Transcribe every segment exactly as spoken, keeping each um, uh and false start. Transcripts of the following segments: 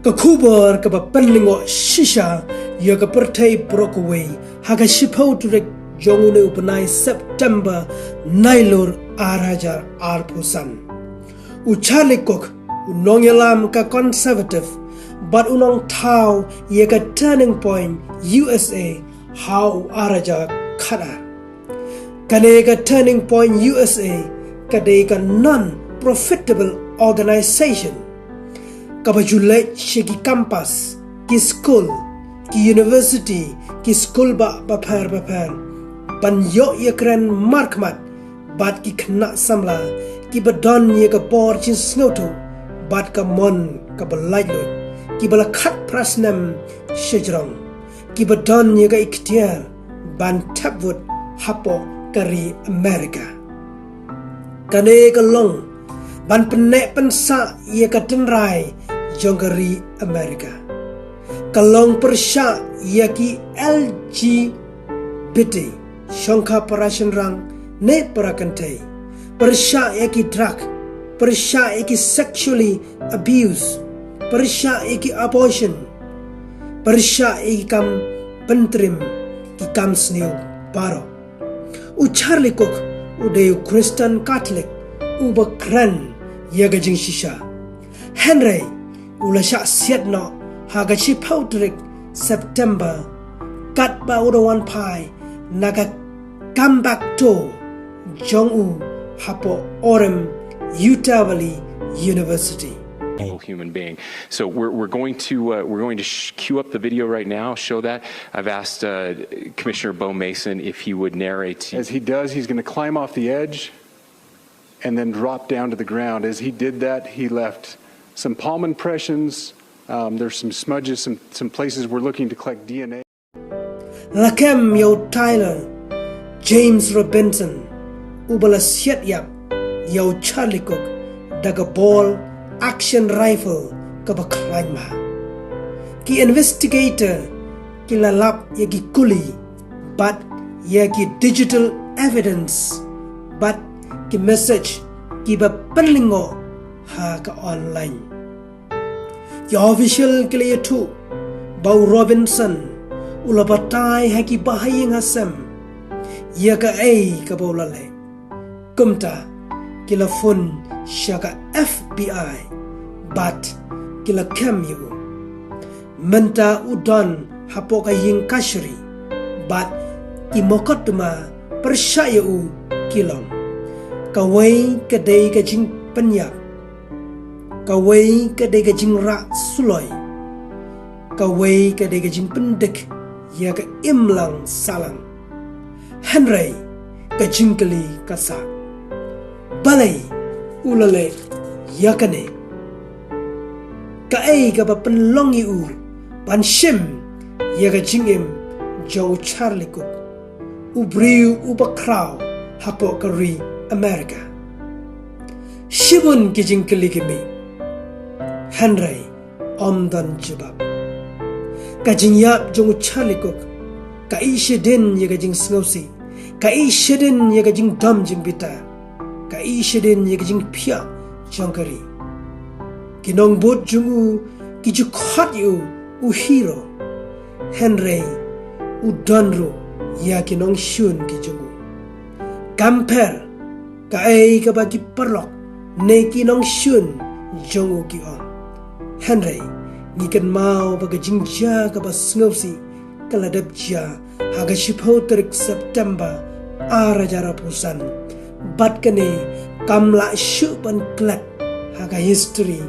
Ka khubor kaba pynlyngngoh shisha ïa ka pyrthei baroh kawei ha ka shiphew tarik jong une u bnai September, Nailur ar hajar arphew san. U Charlie Cook, u nongïalam ka Conservative bad u nongthaw ïa ka Turning Point U S A ha u ar hajar khatar. Kane ka Turning Point U S A ka dei ka non-profitable organization kaba ju leit sha ki campus, ki skul, ki university, ki skul bah bapher bapher ban ïoh ïakren markhmat bad ki khynnah samla kiba don ïa ka bor jingsngewthuh bad ka mon kaba laitluid, kiba la khatphra snem shajrong, kiba don ïa ka iktiar ban thep vote hapoh ka ri America. Kane ka long ban pynneh pynsah ïa ka tynrai jong ka ri America. Ka long pyrshah ïa ki L G B T, shongkha para shynrang ne para kynthei, pyrshah ïa ki drug, pyrshah ïa ki sexually abuse, pyrshah ïa ki abortion, pyrshah ïa ki kam pyntriem, ki kam sniew baroh. U Charlie Cook u dei u Khristan Katholik uba kren ïa ka jingshisha. Hynrei u la shah siat noh ha ka shiphew tarik September katba u da wan phai na ka comeback tour jong u hapoh Orem Utah Valley University. Human being. So we're, we're going to uh, we're going to sh- cue up the video right now. Show that. I've asked uh, Commissioner Bo Mason if he would narrate. As he does, he's going to climb off the edge and then drop down to the ground. As he did that, he left some palm impressions. Um, there's some smudges, some some places we're looking to collect D N A. La kem ïa u Tyler James Robinson uba la siat ïap ïa u Charlie Cook da ka bolt action rifle kaba khlaiñ bha. Ki investigator ki la lap ïa ki kuli bad ïa ki digital evidence bad ki message kiba pynlyngngoh ha ka online. Ki official ki la ïathuh ba u Robinson u la batai ha ki bahaïing hasem ïa kaei kaba u la leh. Kumta ki la phone sha ka F B I bad ki la kem ïa u. Mynta u don hapoh ka ïing kashari bad ki mokotduma pyrshah ïa u ki long, kawei ka dei ka jingpynïap, kawei ka dei ka jingrah suloi, kawei ka dei ka jingpyndik ïa ka imlang sahlang. Hynrei ka jingkylli ka sah, balei u la leh ïa kane? Kaei kaba pynlong ïa u ban shim ïa ka jingim jong u Charlie Cook, u briew uba khraw hapoh ka ri America? Shibun ki jingkylli ki mih, hynrei ym don jubab. Ka jingïap jong u Charlie Cook ka ïeh shadien ïa ka jingsngewsih, ka ïeh shadien ïa ka jingdom jingbitar, ka ïeh shadien ïa ka jingphiah jong ka ri. Ki nongbud jong u ki ju khot ïa u u hero, hynrei u don ruh ïa ki nongshun ki jong u. Kam pher kaei kaba ki paralok ne ki nongshun jong u ki ong, hynrei ngi kynmaw ba ka jingjia kaba sngewsih ka la dep jia ha ka shiphew tarik September ar hajar arphew san, bad kane kam lah shuh ban klet ha ka history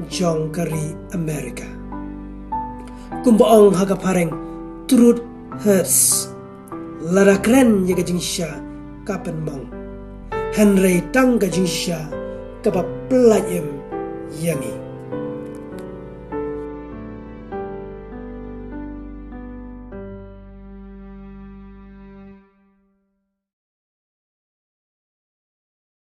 jong ka ri America. Kumba ong ha ka phareng, truth hurts. Lada kren ïa ka jingshisha ka pynmong, hynrei tang ka jingshisha kaba pyllait im ïa ngi.